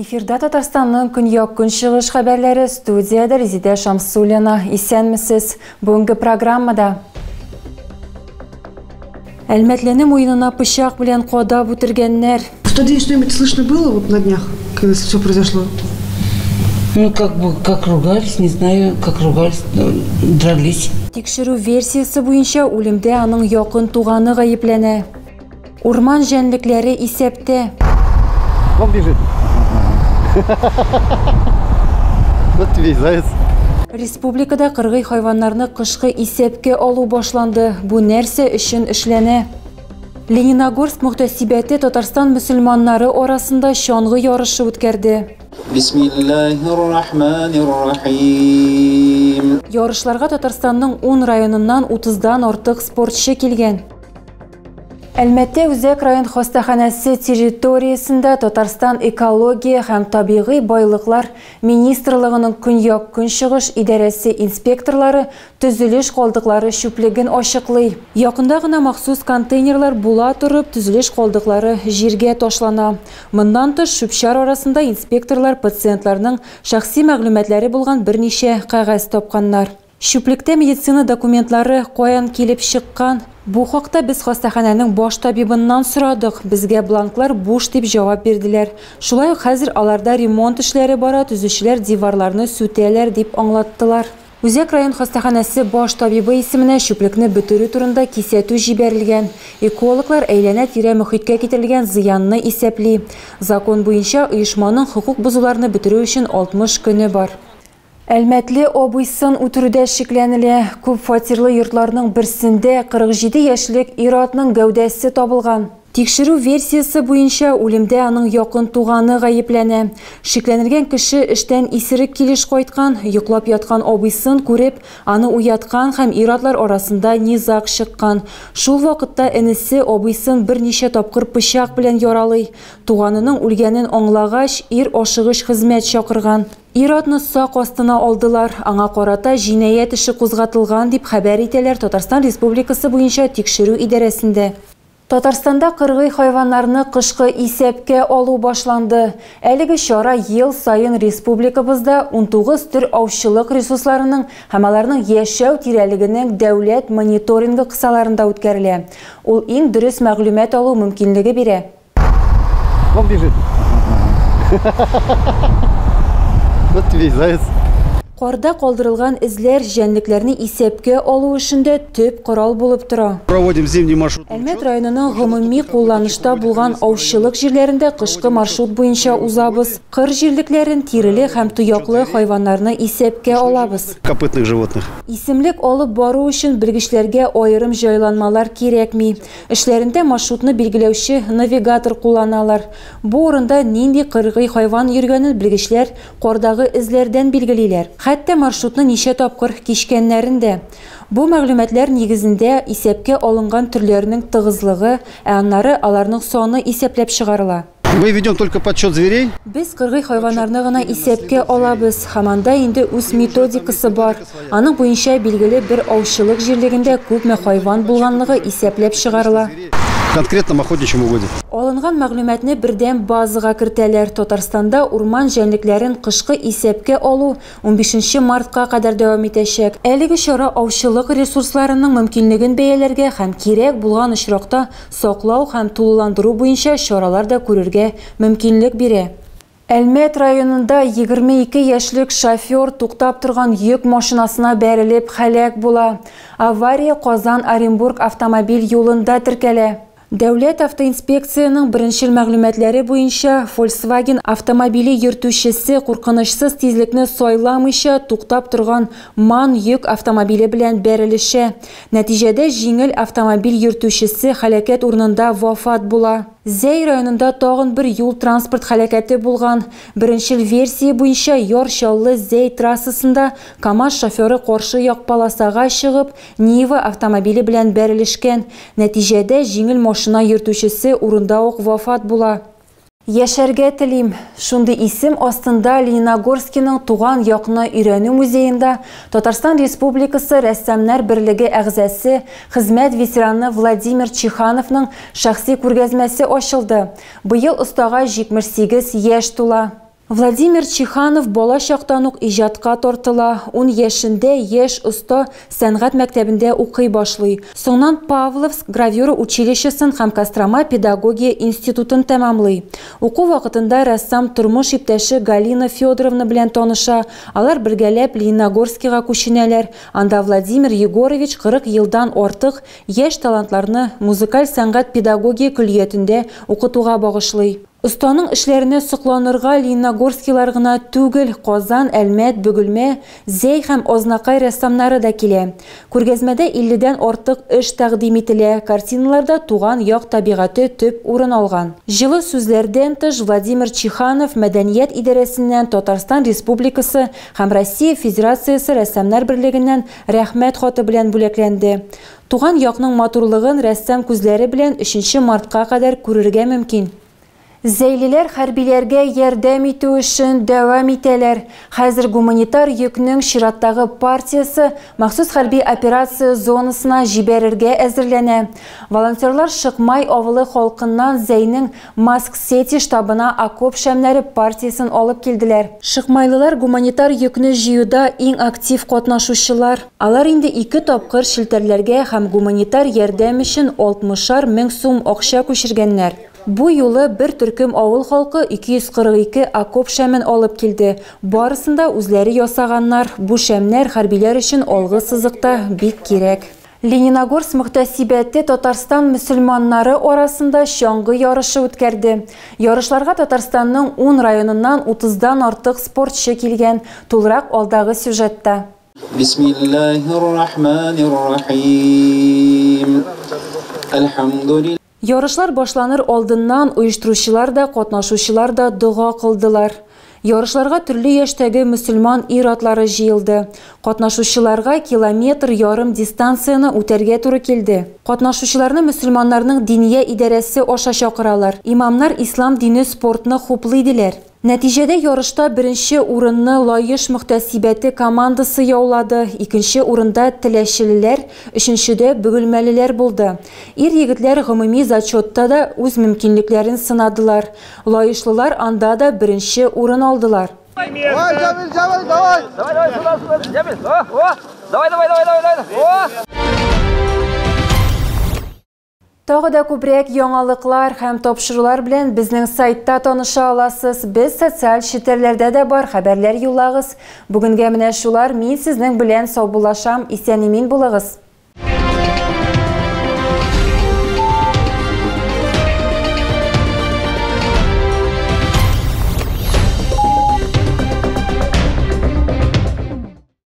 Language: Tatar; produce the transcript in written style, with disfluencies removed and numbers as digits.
Эфирда Татарстанның көньяк-көнчыгыш хәбәрләре, студиядә Резидә Шамсуллина. Исәнмесез. Бүгенге программада Әлмәтлене муенына пычак белән кадап үтергәннәр. В тот день что-нибудь слышно было вот на днях, когда все произошло? Ну, как бы, как ругались, не знаю, как ругались, ну, дрались. Тикшерү версиясе буенча үлемдә аның якын туганы гаепләнә. Урман җәнлекләре исәптә. Вон бежит. Вот тебе и заяц. Республикада кыргый хайваннарны кышкы исәпкә алу башланды. Бу нәрсә өчен эшләнә? Лениногорск мөхтәсибәте Татарстан мөселманнары арасында чаңгы ярышы үткәрде. Бисмиллаһир-рахманир-рахим. Ярышларга Татарстанның 10 районыннан 30-дан артык спортчы килгән. Әлмәттә Үзәк район хастаханәсе территориясендә Татарстан экология һәм табигый байлыклар министрлыгының көньяк-көнчыгыш идарәсе инспекторлары төзелеш калдыклары чүплеген ачыклый. Якында гына махсус контейнерлар була торып, төзелеш калдыклары җиргә ташлана. Моннан тыш, чүп-чар арасында инспекторлар пациентларның шәхси мәгълүматлары булган берничә кәгазь тапканнар. Чүплектә медицина документлары каян килеп чыккан? Бу хакта без хастаханәнең баш табибыннан сорадык. Безгә бланклар буш дип җавап бирделәр. Шулай ук хәзер аларда ремонт эшләре бара, төзүчеләр диварларны сүтәләр дип аңлаттылар. Үзәк район хастаханәсе баш табибы исеменә чүплекне бетерү турында кисәтү җибәрелгән. Экологлар әйләнә-тирә мөхиткә китерелгән зыянны исәпли. Закон буенча оешманың хокук бозуларны бетерү өчен 60 көне бар. Әлмәтле абыйсын үтерүдә шикләнелә. Күп фатирлы йортларның берсендә 47 яшьлек ир-атның гәүдәсе табылган. Тикшерү версиясе буенча үлемдә аның якын туганы гаепләнә. Шикләнелгән кеше эштән исерек килеш кайткан, йоклап яткан абыйсын күреп, аны уяткан һәм ир-атлар арасында низаг чыккан. Шул вакытта энесе абыйсын берничә тапкыр пычак белән яралый. Туганының үлгәнен аңлагач, ир ашыгыч хезмәт чакырган. Ир-атны сак астына алдылар. Аңа карата җинаять эше кузгатылган дип хәбәр итәләр Татарстан Республикасы буенча тикшерү идарәсендә. Татарстанда кыргый хайваннарны кышкы исәпкә алу башланды. Әлеге чара ел саен республикабызда 19 төр аучылык ресурсларының һәм аларның яшәү тирәлегенең дәүләт мониторингы кысаларында үткәрелә. Ул иң дөрес мәгълүмат алу мөмкинлеге бирә. Вон бежит. Вот тебе и заяц. Карда калдырылган эзләр җәнлекләрне исәпкә алу эшендә төп корал булып тора. Проводим зимний маршрут. Әлмәт районының гомуми кулланышта булган аучылык җирләрендә кышкы маршрут буенча узабыз. Кыр җирлекләрен тиреле һәм тояклы хайваннарны исәпкә алабыз. Копытных животных. Исемлек алып бару өчен белгечләргә аерым җайланмалар кирәкми. Эшләрендә маршрутны билгеләүче навигатор кулланалар. Бу урында нинди кыргый хайван йөргәнен белгечләр кардагы эзләрдән билгелиләр. Хәтта маршрутны ничә тапкыр кичкәннәрен дә. Бу мәгълүматлар нигезендә исәпкә алынган төрләрнең тыгызлыгы, ә аннары аларның саны исәпләп чыгарыла. Мы ведем только подсчет зверей. Без кыргый хайваннарны гына исәпкә алабыз. Һәм анда инде үз методикасы бар. Аның буенча билгеле бер аучылык җирлегендә күпме хайван булганлыгы исәпләп чыгарыла. Конкретном охотничьем угоде. Алынган мәгълүматны бердәм базага кертәләр. Татарстанда урман җәнлекләрен кышкы исәпкә алу 15 мартка кадәр дәвам итәчәк. Әлеге чара аучылык ресурсларының мөмкинлеген бәяләргә һәм кирәк булган очракта саклау һәм тулыландыру буенча чаралар да күрергә мөмкинлек бирә. Әлмәт районында 22 яшьлек шофер туктап торган йөк машинасына бәрелеп һәлак була. Авария Казан-Оренбург автомобиль юлында теркәлә. Дәүләт автоинспекцияның беренчел мәгълүматлары буенча Volkswagen автомобиле йөртүчесе куркынычсыз тизлекне сайламыйча туктап торган МАН йөк автомобиле белән бәрелешә. Нәтиҗәдә җиңел автомобиль йөртүчесе һәлакәт урынында вафат була. Зәй районында тагын бер юл транспорт һәлакәте булган. Беренчел версия буенча Яр Чаллы-Зәй трассасында КАМАЗ шоферы каршы як полосага чыгып, Нива автомобиле белән бәрелешкән. Нәтиҗәдә җиңел машина йөртүчесе урында ук вафат була. Яшәргә телим. Шундый исем астында Лениногорскиның туган якны өйрәнү музеенда Татарстан Республикасы Рәссамнар берлеге әгъзасы, хезмәт ветераны Владимир Чихановның шәхси күргәзмәсе ачылды. Быел остага 78 яшь тула. Владимир Чиханов бала чактан ук иҗатка тартыла. 10 яшендә яшь оста сәнгать мәктәбендә укый башлый. Соңыннан Павловск гравюра училищесын һәм Кострома педагогия институтын тәмамлый. Уку вакытында рәссам тормыш иптәше Галина Федоровна белән таныша. Алар бергәләп Лениногорскига күченәләр. Анда Владимир Егорович 40 елдан артык яшь талантларны музыкаль сәнгать педагогия көллиятендә укытуга багышлый. Останың эшләренә сокланырга Лениногорскилар гына түгел, Казан, Әлмәт, Бөгелмә, Зәй һәм Азнакай рәссамнары да килә. Күргәзмәдә 50-дән артык эш тәкъдим ителә. Картиналарда туган як табигате төп урын алган. Җылы сүзләрдән тыш Владимир Чиханов Мәдәният идарәсеннән Татарстан Республикасы һәм Россия Федерациясе рәссамнар берлегеннән рәхмәт хаты белән бүләкләнде. Туган якның матурлыгын рәссам күзләре белән 3 мартка кадәр күрергә мөмкин. Зәйлеләр хәрбиләргә ярдәм итү өчен дәвам итәләр. Хәзер гуманитар йөкнең чираттагы партиясе махсус хәрби операция зонасына җибәрергә әзерләнә. Волонтерлар Шыкмай авылы халкыннан Зәйнең Маск-Сети штабына окоп шәмнәре партиясен алып килделәр. Шыкмайлылар гуманитар йөкне җыюда иң актив катнашучылар. Алар инде 2 тапкыр шелтәрләргә һәм гуманитар ярдәм өчен 60 мең сум акча күчергәннәр. Бу юлы бер төркем авыл халкы 242 окоп шәмен алып килде. Барысын да үзләре ясаганнар. Бу шәмнәр хәрбиләр өчен алгы сызыкта бик кирәк. Лениногорск мөхтәсибәте Татарстан мөселманнары арасында чаңгы ярышы үткәрде. Ярышларга Татарстанның 10 районыннан 30-дан артык спортчы килгән. Тулырак алдагы сюжетта. Бисмиллаһир-рахманир-рахим. Әлхәмдүлиллаһ. Ярышлар башланыр алдыннан оештыручылар да, катнашучылар да дога кылдылар. Ярышларга төрле яшьтәге мөселман ир-атлары җыелды. Катнашучыларга километр ярым дистанцияне үтәргә туры килде. Катнашучыларны мөселманнарның диния идарәсе аша чакыралар. Имамнар ислам дине спортны хуплый диләр. Нәтиҗәдә ярышта беренче урынны Лаеш мөхтәсибәте командасы яулады, икенче урында теләчелеләр, өченчедә бөгелмәлеләр булды. Ир-егетләр гомуми зачетта да үз мөмкинлекләрен сынадылар. Лаешлылар анда да беренче урын алдылар. Давай, Джамиль, Джамиль, давай! Давай, давай, сюда, сюда, Джамиль, о, о! Давай, давай, давай, давай, давай, о! Тагы да күбрәк яңалыклар һәм тапшырулар белән безнең сайтта таныша аласыз. Без социаль челтәрләрдә дә бар, хәбәрләр юллагыз. Бүгенгә менә шулар. Мин сезнең белән саубуллашам. Исән-имин булыгыз.